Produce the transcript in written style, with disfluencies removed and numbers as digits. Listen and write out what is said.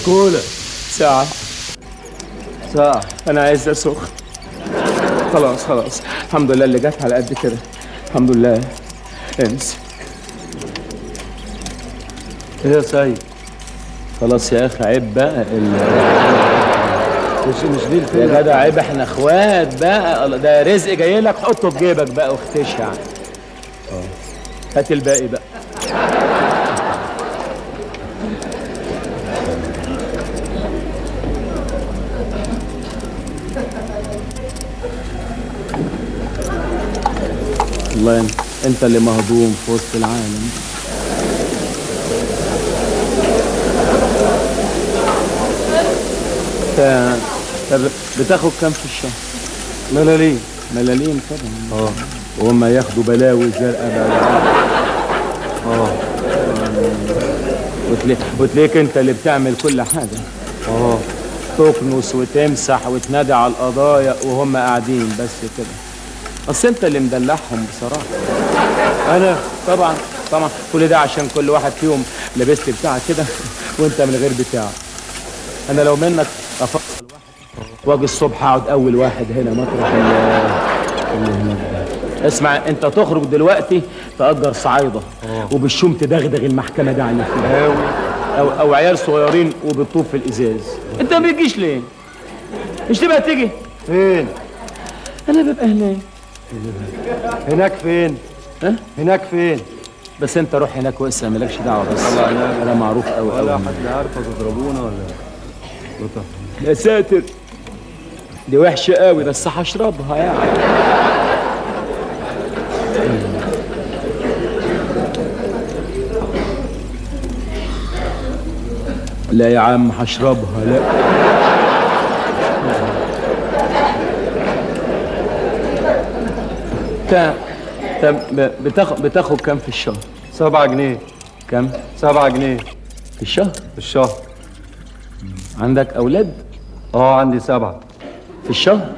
كولا ساعة ساعة. انا عايز اسخ. خلاص خلاص، الحمد لله اللي جت على قد كده، الحمد لله. امسك. ايه يا سيد؟ خلاص يا اخي، عيب بقى مش دي الفيلم يا جدع، عيب، احنا اخوات بقى. الله، ده رزق جاي لك، حطه في جيبك بقى واختش يعني. هات الباقي بقى. والله انت اللي مهضوم في وسط العالم. طب بتاخد كام في الشهر؟ ملاليم. ملاليم طبعا. وهم ياخدوا بلاوي زرقاء بقى. وتلاقيك انت اللي بتعمل كل حاجة. تكنس وتمسح وتنادي على القضايا وهم قاعدين بس كده. اصل انت اللي مدلعهم بصراحة. انا؟ طبعا طبعا، كل ده عشان كل واحد فيهم لابس لي بتاع كده وانت من غير بتاع. انا لو منك افصل واحد واجي الصبح اقعد اول واحد هنا مطرح اللي هناك ده. اسمع، انت تخرج دلوقتي تأجر صعايده وبالشوم تدغدغ المحكمة دي على فيها. او عيال صغيرين وبتطوف في الازاز. انت ما بتجيش ليه؟ مش تبقى تيجي؟ فين؟ انا ببقى هناك. هناك فين؟ ها؟ هناك فين؟ بس انت روح هناك واسأل، مالكش دعوه. بس انا معروف قوي ولا قوي. حد عارفه تضربونا ولا يا ساتر، دي وحشة قوي بس هشربها يعني. لا يا عم هشربها. لا تا بتاخد كام في الشهر؟ 7 جنيه. كام؟ 7 جنيه في الشهر؟ في الشهر. عندك أولاد؟ عندي 7. في الشهر؟